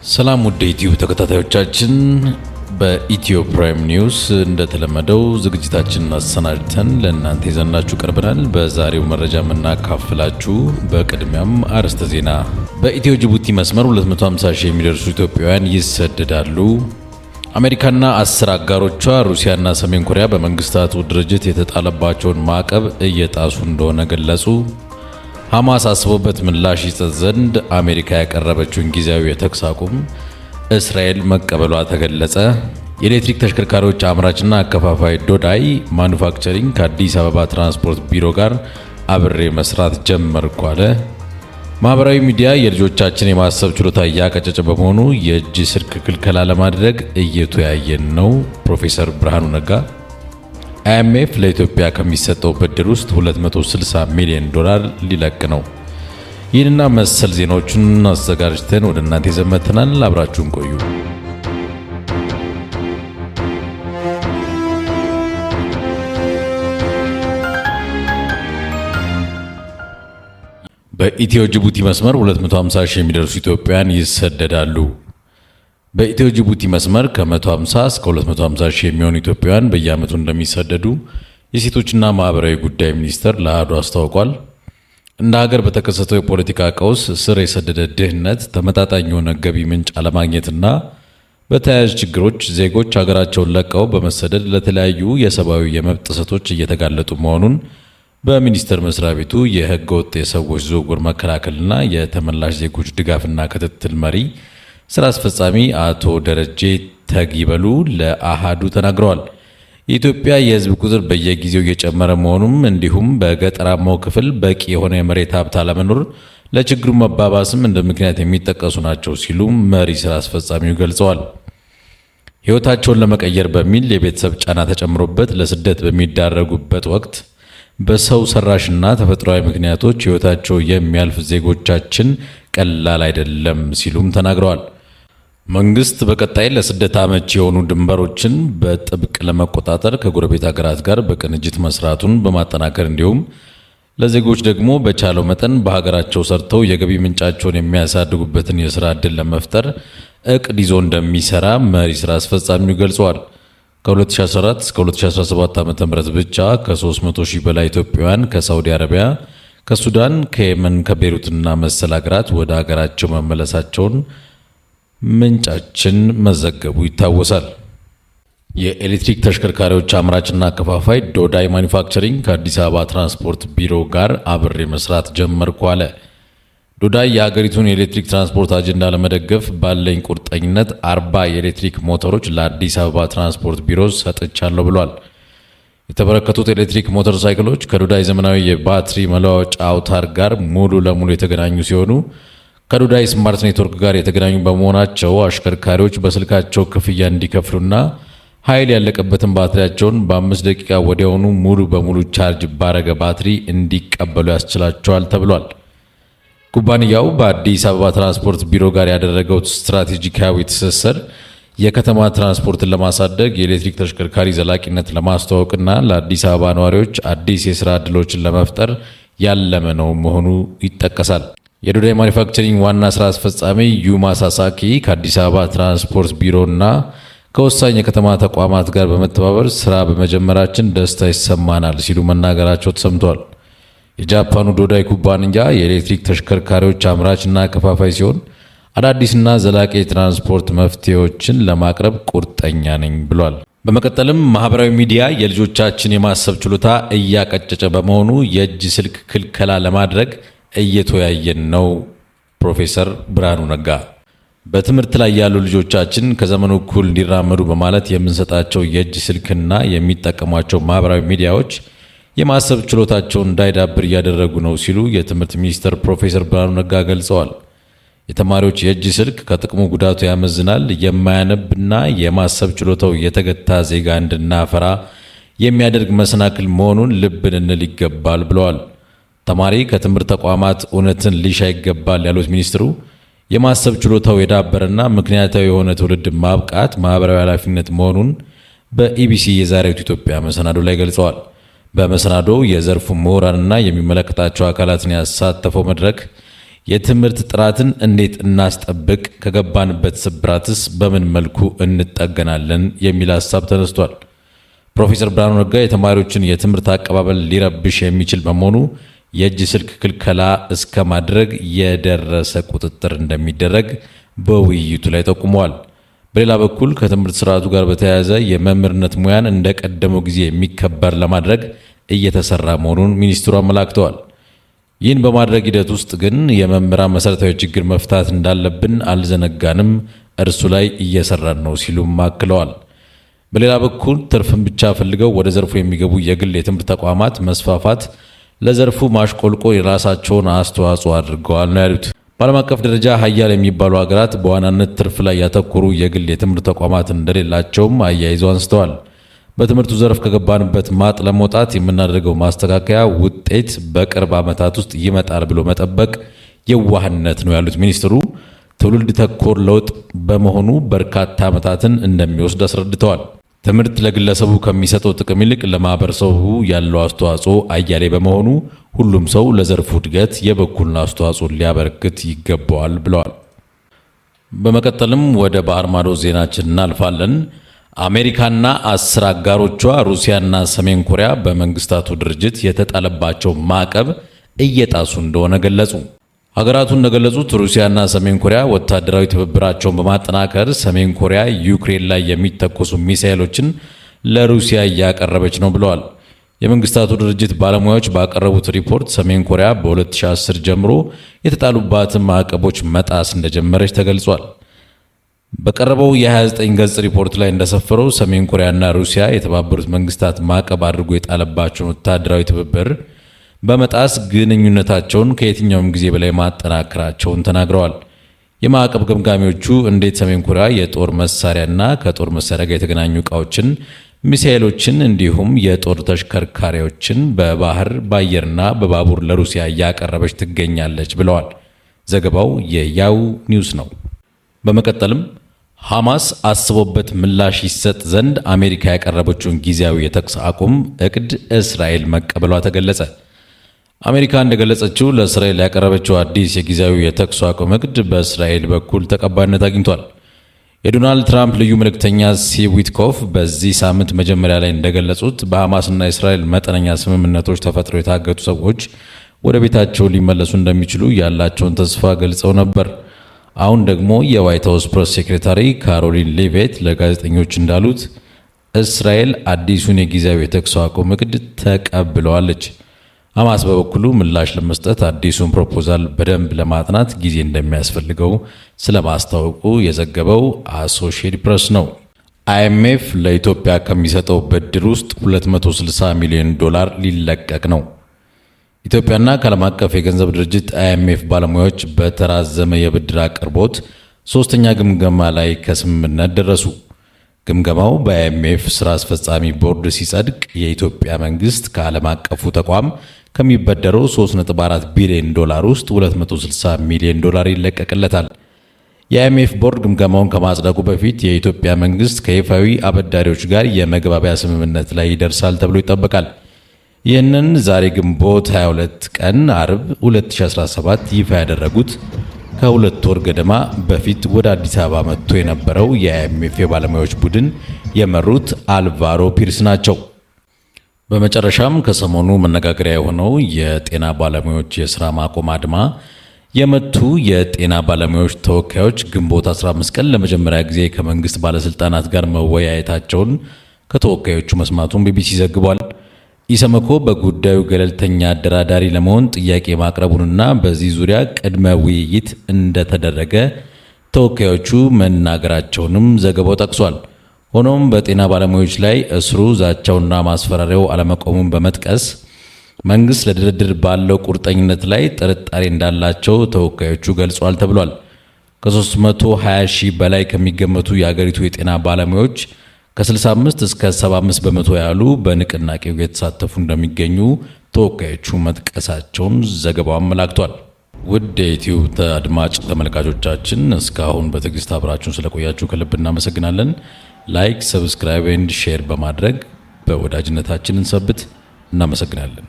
ሰላም ውድ የዩቲዩብ ተከታታዮቻችን፣ በኢትዮ ፕራይም ኒውስ እንደተለመደው ዝግጅታችንን አሰናድተን ለእናንተ ይዘንላችሁ ቀርበናል። በዛሬው መረጃ የምናካፍላችሁ በቅድሚያም አርዕስተ ዜና፣ በኢትዮ ጅቡቲ መስመር 250 ሺህ የሚደርሱ ኢትዮጵያውያን ይሰደዳሉ። አሜሪካና 10 አጋሮቿ ሩሲያና ሰሜን ኮሪያ በመንግስታቱ ድርጅት የተጣለባቸውን ማዕቀብ እየጣሱ እንደሆነ ገለጹ። ሐማስ አስቦበት ምላሽ ይሰጥ ዘንድ አሜሪካ ያቀረበችውን ጊዜያዊ የተኩስ አቁም እስራኤል መቀበሏ ተገለጸ። የኤሌክትሪክ ተሽከርካሪዎች አምራችና አከፋፋይ ዶዳይ ማኑፋክቸሪንግ ከአዲስ አበባ ትራንስፖርት ቢሮ ጋር አብሬ መስራት ጀመርኩ አለ። ማህበራዊ ሚዲያ የልጆቻችን የማሰብ ችሎታ እያቀጨጨ በመሆኑ የእጅ ስልክ ክልከላ ለማድረግ እየተወያየን ነው። ፕሮፌሰር ብርሃኑ ነጋ። አይኤምኤፍ ለኢትዮጵያ ከሚሰጠው ብድር ውስጥ 260 ሚሊዮን ዶላር ሊለቅ ነው። ይህንና መሰል ዜናዎችን አዘጋጅተን ወደ እናንተ ይዘን መጥተናል። አብራችሁን ቆዩ። በኢትዮ ጅቡቲ መስመር 250 ሺህ የሚደርሱ ኢትዮጵያውያን ይሰደዳሉ። በኢትዮ ጅቡቲ መስመር ከ150 እስከ 250 ሺህ የሚሆኑ ኢትዮጵያውያን በየዓመቱ እንደሚሰደዱ የሴቶችና ማህበራዊ ጉዳይ ሚኒስቴር ለአሐዱ አስታውቋል። እንደ ሀገር በተከሰተው የፖለቲካ ቀውስ ስር የሰደደ ድህነት፣ ተመጣጣኝ የሆነ ገቢ ምንጭ አለማግኘትና በተያያዥ ችግሮች ዜጎች ሀገራቸውን ለቀው በመሰደድ ለተለያዩ የሰብአዊ የመብት ጥሰቶች እየተጋለጡ መሆኑን በሚኒስቴር መስሪያ ቤቱ የህገ ወጥ የሰዎች ዝውውር መከላከልና የተመላሽ ዜጎች ድጋፍና ክትትል መሪ ስራ አስፈጻሚ አቶ ደረጀ ተጊበሉ ለአሃዱ ተናግረዋል። የኢትዮጵያ የህዝብ ቁጥር በየጊዜው እየጨመረ መሆኑም እንዲሁም በገጠራማው ክፍል በቂ የሆነ የመሬት ሀብት አለመኖር ለችግሩ መባባስም እንደ ምክንያት የሚጠቀሱ ናቸው ሲሉ መሪ ስራ አስፈጻሚው ገልጸዋል። ህይወታቸውን ለመቀየር በሚል የቤተሰብ ጫና ተጨምሮበት ለስደት በሚዳረጉበት ወቅት በሰው ሰራሽና ተፈጥሯዊ ምክንያቶች ህይወታቸው የሚያልፍ ዜጎቻችን ቀላል አይደለም ሲሉም ተናግረዋል። መንግስት በቀጣይ ለስደት አመቺ የሆኑ ድንበሮችን በጥብቅ ለመቆጣጠር ከጎረቤት ሀገራት ጋር በቅንጅት መስራቱን በማጠናከር እንዲሁም ለዜጎች ደግሞ በቻለው መጠን በሀገራቸው ሰርተው የገቢ ምንጫቸውን የሚያሳድጉበትን የስራ ዕድል ለመፍጠር እቅድ ይዞ እንደሚሰራ መሪ ስራ አስፈጻሚው ገልጸዋል። ከ2014 እስከ 2017 ዓ.ም ብቻ ከ300 ሺህ በላይ ኢትዮጵያውያን ከሳውዲ አረቢያ፣ ከሱዳን፣ ከየመን፣ ከቤሩትና መሰል ሀገራት ወደ ሀገራቸው መመለሳቸውን ምንጫችን መዘገቡ ይታወሳል። የኤሌክትሪክ ተሽከርካሪዎች አምራችና አከፋፋይ ዶዳይ ማኑፋክቸሪንግ ከአዲስ አበባ ትራንስፖርት ቢሮ ጋር አብሬ መስራት ጀመርኩ አለ። ዶዳይ የሀገሪቱን የኤሌክትሪክ ትራንስፖርት አጀንዳ ለመደገፍ ባለኝ ቁርጠኝነት 40 የኤሌክትሪክ ሞተሮች ለአዲስ አበባ ትራንስፖርት ቢሮ ሰጥቻለሁ ብሏል። የተበረከቱት ኤሌክትሪክ ሞተር ሳይክሎች ከዶዳይ ዘመናዊ የባትሪ መለዋወጫ አውታር ጋር ሙሉ ለሙሉ የተገናኙ ሲሆኑ ከዶዳይ smart network ጋር የተገናኙ በመሆናቸው አሽከርካሪዎች በስልካቸው ክፍያ እንዲከፍሉና ኃይል ያለቀበትን ባትሪያቸውን በ5 ደቂቃ ወዲያውኑ ሙሉ በሙሉ ቻርጅ ባረገ ባትሪ እንዲቀበሉ ያስችላቸዋል ተብሏል። ኩባንያው በአዲስ አበባ ትራንስፖርት ቢሮ ጋር ያደረገው ስትራቴጂካዊ ትስስር የከተማ ትራንስፖርትን ለማሳደግ፣ የኤሌክትሪክ ተሽከርካሪ ዘላቂነት ለማስተዋወቅና ለአዲስ አበባ ነዋሪዎች አዲስ የስራ ዕድሎችን ለመፍጠር ያለመ ነው መሆኑ ይጠቀሳል። የዶዳይ ማኑፋክቸሪንግ ዋና ስራ አስፈጻሚ ዩማ ሳሳኪ ከአዲስ አበባ ትራንስፖርት ቢሮና ከወሳኝ የከተማ ተቋማት ጋር በመተባበር ስራ በመጀመራችን ደስታ ይሰማናል ሲሉ መናገራቸው ተሰምቷል። የጃፓኑ ዶዳይ ኩባንያ የኤሌክትሪክ ተሽከርካሪዎች አምራችና አከፋፋይ ሲሆን አዳዲስና ዘላቂ የትራንስፖርት መፍትሄዎችን ለማቅረብ ቁርጠኛ ነኝ ብሏል። በመቀጠልም ማህበራዊ ሚዲያ የልጆቻችን የማሰብ ችሎታ እያቀጨጨ በመሆኑ የእጅ ስልክ ክልከላ ለማድረግ እየተወያየን ነው። ፕሮፌሰር ብርሃኑ ነጋ። በትምህርት ላይ ያሉ ልጆቻችን ከዘመኑ እኩል እንዲራመዱ በማለት የምንሰጣቸው የእጅ ስልክና የሚጠቀሟቸው ማህበራዊ ሚዲያዎች የማሰብ ችሎታቸውን እንዳይዳብር እያደረጉ ነው ሲሉ የትምህርት ሚኒስትር ፕሮፌሰር ብርሃኑ ነጋ ገልጸዋል። የተማሪዎች የእጅ ስልክ ከጥቅሙ ጉዳቱ ያመዝናል፣ የማያነብና የማሰብ ችሎታው የተገታ ዜጋ እንድናፈራ የሚያደርግ መሰናክል መሆኑን ልብ ልንል ይገባል ብለዋል። ተማሪ ከትምህርት ተቋማት እውነትን ሊሻ ይገባል ያሉት ሚኒስትሩ የማሰብ ችሎታው የዳበረና ምክንያታዊ የሆነ ትውልድ ማብቃት ማህበራዊ ኃላፊነት መሆኑን በኢቢሲ የዛሬይቱ ኢትዮጵያ መሰናዶ ላይ ገልጸዋል። በመሰናዶው የዘርፉ ምሁራንና የሚመለከታቸው አካላትን ያሳተፈው መድረክ የትምህርት ጥራትን እንዴት እናስጠብቅ? ከገባንበት ስብራትስ በምን መልኩ እንጠገናለን? የሚል ሀሳብ ተነስቷል። ፕሮፌሰር ብርሃኑ ነጋ የተማሪዎችን የትምህርት አቀባበል ሊረብሽ የሚችል በመሆኑ የእጅ ስልክ ክልከላ እስከ ማድረግ የደረሰ ቁጥጥር እንደሚደረግ በውይይቱ ላይ ጠቁመዋል። በሌላ በኩል ከትምህርት ስርዓቱ ጋር በተያያዘ የመምህርነት ሙያን እንደ ቀደመው ጊዜ የሚከበር ለማድረግ እየተሰራ መሆኑን ሚኒስትሩ አመላክተዋል። ይህን በማድረግ ሂደት ውስጥ ግን የመምህራን መሰረታዊ ችግር መፍታት እንዳለብን አልዘነጋንም፣ እርሱ ላይ እየሰራን ነው ሲሉም አክለዋል። በሌላ በኩል ትርፍን ብቻ ፈልገው ወደ ዘርፉ የሚገቡ የግል የትምህርት ተቋማት መስፋፋት ለዘርፉ ማሽቆልቆል የራሳቸውን አስተዋጽኦ አድርገዋል ነው ያሉት። በዓለም አቀፍ ደረጃ ሀያል የሚባሉ ሀገራት በዋናነት ትርፍ ላይ ያተኮሩ የግል የትምህርት ተቋማት እንደሌላቸውም አያይዘው አንስተዋል። በትምህርቱ ዘርፍ ከገባንበት ማጥ ለመውጣት የምናደርገው ማስተካከያ ውጤት በቅርብ ዓመታት ውስጥ ይመጣል ብሎ መጠበቅ የዋህነት ነው ያሉት ሚኒስትሩ ትውልድ ተኮር ለውጥ በመሆኑ በርካታ ዓመታትን እንደሚወስድ አስረድተዋል። ትምህርት ለግለሰቡ ከሚሰጠው ጥቅም ይልቅ ለማህበረሰቡ ያለው አስተዋጽኦ አያሌ በመሆኑ ሁሉም ሰው ለዘርፉ እድገት የበኩሉን አስተዋጽኦ ሊያበረክት ይገባዋል ብለዋል። በመቀጠልም ወደ ባህር ማዶ ዜናችን እናልፋለን። አሜሪካና 10 አጋሮቿ ሩሲያና ሰሜን ኮሪያ በመንግስታቱ ድርጅት የተጣለባቸው ማዕቀብ እየጣሱ እንደሆነ ገለጹ። ሀገራቱ እንደገለጹት ሩሲያና ሰሜን ኮሪያ ወታደራዊ ትብብራቸውን በማጠናከር ሰሜን ኮሪያ ዩክሬን ላይ የሚተኮሱ ሚሳኤሎችን ለሩሲያ እያቀረበች ነው ብለዋል። የመንግስታቱ ድርጅት ባለሙያዎች ባቀረቡት ሪፖርት ሰሜን ኮሪያ በ2010 ጀምሮ የተጣሉባትን ማዕቀቦች መጣስ እንደጀመረች ተገልጿል። በቀረበው የ29 ገጽ ሪፖርት ላይ እንደሰፈረው ሰሜን ኮሪያና ሩሲያ የተባበሩት መንግስታት ማዕቀብ አድርጎ የጣለባቸውን ወታደራዊ ትብብር በመጣስ ግንኙነታቸውን ከየትኛውም ጊዜ በላይ ማጠናከራቸውን ተናግረዋል። የማዕቀብ ገምጋሚዎቹ እንዴት ሰሜን ኮሪያ የጦር መሳሪያና ከጦር መሳሪያ ጋር የተገናኙ ዕቃዎችን፣ ሚሳኤሎችን እንዲሁም የጦር ተሽከርካሪዎችን በባህር በአየርና በባቡር ለሩሲያ እያቀረበች ትገኛለች ብለዋል። ዘገባው የያው ኒውስ ነው። በመቀጠልም ሐማስ አስቦበት ምላሽ ይሰጥ ዘንድ አሜሪካ ያቀረበችውን ጊዜያዊ የተኩስ አቁም እቅድ እስራኤል መቀበሏ ተገለጸ። አሜሪካ እንደገለጸችው ለእስራኤል ያቀረበችው አዲስ የጊዜያዊ የተኩስ አቁም እቅድ በእስራኤል በኩል ተቀባይነት አግኝቷል። የዶናልድ ትራምፕ ልዩ መልእክተኛ ስቲቭ ዊትኮፍ በዚህ ሳምንት መጀመሪያ ላይ እንደገለጹት በሐማስና እስራኤል መጠነኛ ስምምነቶች ተፈጥሮ የታገቱ ሰዎች ወደ ቤታቸው ሊመለሱ እንደሚችሉ ያላቸውን ተስፋ ገልጸው ነበር። አሁን ደግሞ የዋይት ሀውስ press secretary ካሮሊን ሌቬት ለጋዜጠኞች እንዳሉት እስራኤል አዲሱን የጊዜያዊ የተኩስ አቁም እቅድ ተቀብለዋለች። ሐማስ በበኩሉ ምላሽ ለመስጠት አዲሱን proposal በደንብ ለማጥናት ጊዜ እንደሚያስፈልገው ስለማስታወቁ የዘገበው አሶሺየትድ ፕሬስ ነው። አይኤምኤፍ ለኢትዮጵያ ከሚሰጠው ብድር ውስጥ 260 ሚሊዮን ዶላር ሊለቀቅ ነው። ኢትዮጵያና ከዓለም አቀፍ የገንዘብ ድርጅት አይኤምኤፍ ባለሙያዎች በተራዘመ የብድር አቅርቦት ሶስተኛ ግምገማ ላይ ከስምምነት ደረሱ። ግምገማው በአይኤምኤፍ ስራ አስፈጻሚ ቦርድ ሲጸድቅ የኢትዮጵያ መንግስት ከዓለም አቀፉ ተቋም ከሚበደረው 3.4 ቢሊዮን ዶላር ውስጥ 260 ሚሊዮን ዶላር ይለቀቅለታል። የአይኤምኤፍ ቦርድ ግምገማውን ከማጽደቁ በፊት የኢትዮጵያ መንግስት ከይፋዊ አበዳሪዎች ጋር የመግባቢያ ስምምነት ላይ ይደርሳል ተብሎ ይጠበቃል። ይህንን ዛሬ ግንቦት 22 ቀን አርብ 2017 ይፋ ያደረጉት ከ2 ወር ገደማ በፊት ወደ አዲስ አበባ መጥቶ የነበረው የአይኤምኤፍ የባለሙያዎች ቡድን የመሩት አልቫሮ ፒርስ ናቸው። በመጨረሻም ከሰሞኑ መነጋገሪያ የሆነው የጤና ባለሙያዎች የስራ ማቆም አድማ የመቱ የጤና ባለሙያዎች ተወካዮች ግንቦት 15 ቀን ለመጀመሪያ ጊዜ ከመንግስት ባለስልጣናት ጋር መወያየታቸውን ከተወካዮቹ መስማቱን ቢቢሲ ዘግቧል። ኢሰመኮ በጉዳዩ ገለልተኛ አደራዳሪ ለመሆን ጥያቄ ማቅረቡንና በዚህ ዙሪያ ቅድመ ውይይት እንደተደረገ ተወካዮቹ መናገራቸውንም ዘገባው ጠቅሷል። ሆኖም በጤና ባለሙያዎች ላይ እስሩ፣ ዛቻውና ማስፈራሪያው አለመቆሙን በመጥቀስ መንግስት ለድርድር ባለው ቁርጠኝነት ላይ ጥርጣሬ እንዳላቸው ተወካዮቹ ገልጿል ተብሏል። ከ320 ሺህ በላይ ከሚገመቱ የአገሪቱ የጤና ባለሙያዎች ከ65 እስከ 75% ያሉ በንቅናቄው የተሳተፉ እንደሚገኙ ተወካዮቹ መጥቀሳቸውን ዘገባው አመላክቷል። ውድ የዩቲዩብ አድማጭ ተመልካቾቻችን እስካሁን በትዕግስት አብራችሁን ስለቆያችሁ ከልብ እናመሰግናለን። Like፣ subscribe and share በማድረግ በወዳጅነታችን እንሰንብት። እናመሰግናለን።